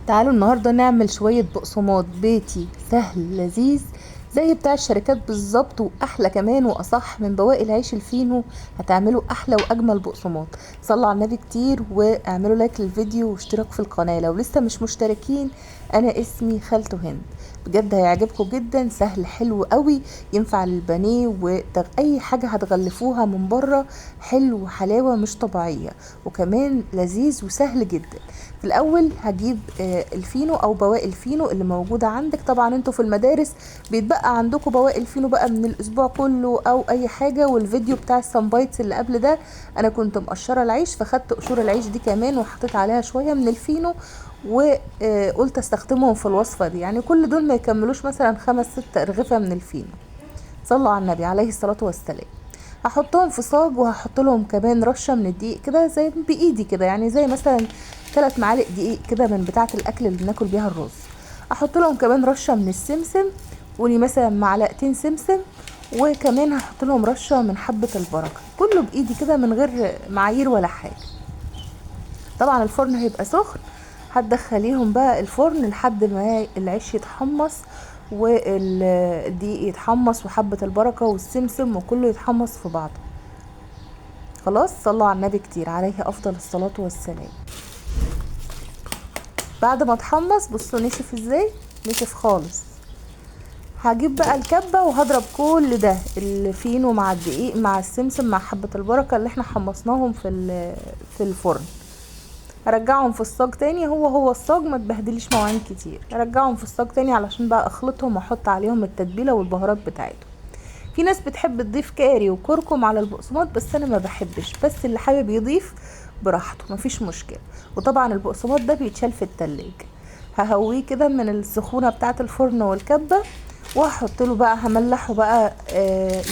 تعالوا النهاردة نعمل شوية بقسماط بيتي سهل لذيذ زي بتاع الشركات بالظبط، واحلى كمان واصح من بواقي العيش الفينو. هتعملوا احلى واجمل بقسماط. صلوا على النبي كتير واعملوا لايك للفيديو واشتراك في القناة لو لسه مش مشتركين. انا اسمي خالته هند، بجد هيعجبكم جدا، سهل حلو قوي، ينفع للبانيه واي حاجة هتغلفوها من بره، حلو حلاوة مش طبيعية، وكمان لذيذ وسهل جدا. في الاول هجيب الفينو او بواقي الفينو اللي موجودة عندك. طبعا انتوا في المدارس بيتبقى عندكم بواقي الفينو بقى من الاسبوع كله او اي حاجة. والفيديو بتاع السنبايتس اللي قبل ده انا كنت مقشره العيش، فخدت قشور العيش دي كمان وحطيت عليها شوية من الفينو وقلت استخدمهم في الوصفة دي. يعني كل دول ما يكملوش مثلا 5-6 ارغفه من الفينو. صلوا على النبي عليه الصلاة والسلام. هحطهم في صاج وهحط لهم كمان رشه من الدقيق كده زي بايدي كده، يعني زي مثلا 3 معالق دقيق كده من بتاعه الاكل اللي بناكل بيها الرز. احط لهم كمان رشه من السمسم، قولي مثلا معلقتين سمسم، وكمان هحط لهم رشه من حبه البركة. كله بايدي كده من غير معايير ولا حاجة. طبعا الفرن هيبقى سخن، هتدخليهم بقى الفرن لحد ما العيش يتحمص والدقيق يتحمص وحبة البركة والسمسم وكله يتحمص في بعضه. خلاص، صلوا على النبي كتير عليه افضل الصلاة والسلام. بعد ما اتحمص بصوا نشف ازاي، نشف خالص. هجيب بقى الكبة وهضرب كل ده الفينو مع الدقيق مع السمسم مع حبة البركة اللي احنا حمصناهم في الفرن. ارجعهم في الصاج تاني، هو الصاج ما تبهدليش مواعين كتير. ارجعهم في الصاج تاني علشان بقى اخلطهم واحط عليهم التتبيله والبهارات بتاعتهم. في ناس بتحب تضيف كاري وكركم على البقسماط، بس انا ما بحبش، بس اللي حابب يضيف براحته مفيش مشكلة. وطبعا البقسماط ده بيتشال في التلاجة، ههويه كده من السخونه بتاعه الفرن والكبه، وهحط له بقى، هملحه بقى،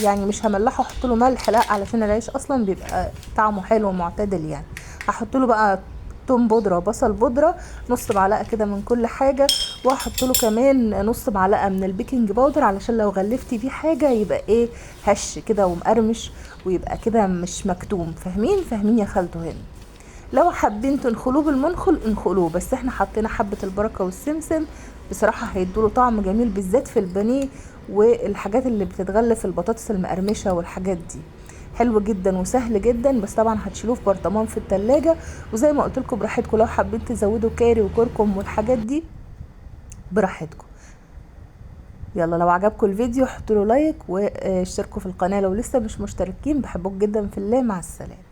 يعني مش هملحه احط له ملح لا، علشان العيش اصلا بيبقى طعمه حلو ومعتدل. يعني هحط له بقى توم بودره، بصل بودره، نص معلقه كده من كل حاجة، واحط له كمان نص معلقه من ال baking powder علشان لو غلفتي بيه حاجة يبقى ايه، هش كده ومقرمش ويبقى كده مش مكتوم. فاهمين؟ فاهمين يا خالته هند. لو حابين تنخلوه بالمنخل انخلوه، بس احنا حطينا حبه البركة والسمسم بصراحة هيدوله طعم جميل، بالذات في البانيه والحاجات اللي بتتغلف البطاطس المقرمشه والحاجات دي. حلو جدا وسهل جدا، بس طبعا هتشيلوه في برطمان في التلاجة. وزي ما قلت لكم براحتكم، لو حابين تزودوا كاري وكركم والحاجات دي براحتكم. يلا لو عجبكم الفيديو حطوا له لايك واشتركوا في القناة لو لسه مش مشتركين. بحبكم جدا في الله، مع السلامة.